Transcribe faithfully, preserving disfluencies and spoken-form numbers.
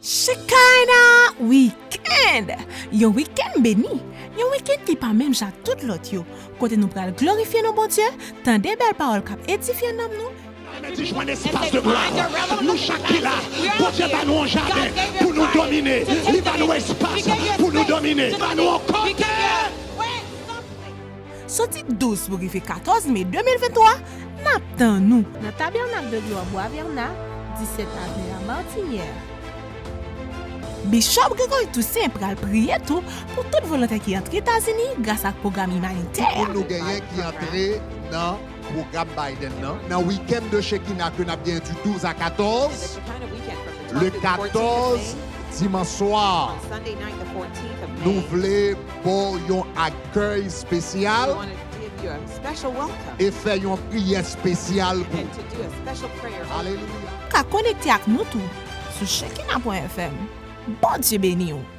Shekinah Weekend! Yon wikenn beni, yon wikenn ki pa menm jan ak tout lòt yo, kote nou pral glorifye non Bondye, tande bèl pawòl k ap edifye nanm nou. Mèt di jwenn espas de glwa. Nou chak ki la, Bondye ba nou yon jaden pou nou domine. Li ba nou espas pou nou domine. Li ba nou yon kote. Soti douz pou rive katòz me de mil venntwa, n ap tann ou nan Tabènak de Glwa Bwa Vèna, disèt avni La Martinière. Bishop Gregory Toussaint pral priye tou pou tout volontè ki antre Etazini gras ak pwogram imanitè. Pou nou genyen ki antre nan pwogram Biden nan, nan weekend de Shekinah ke n ap genyen du douze à quatorze, le quatorze, dimanch swa, nou vle ba w yon akèy espesyal e fè yon priyè espesyal pou ou. Alelouya. Ka konekte ak nou tou sou shekinah point F M. Bondye beni w.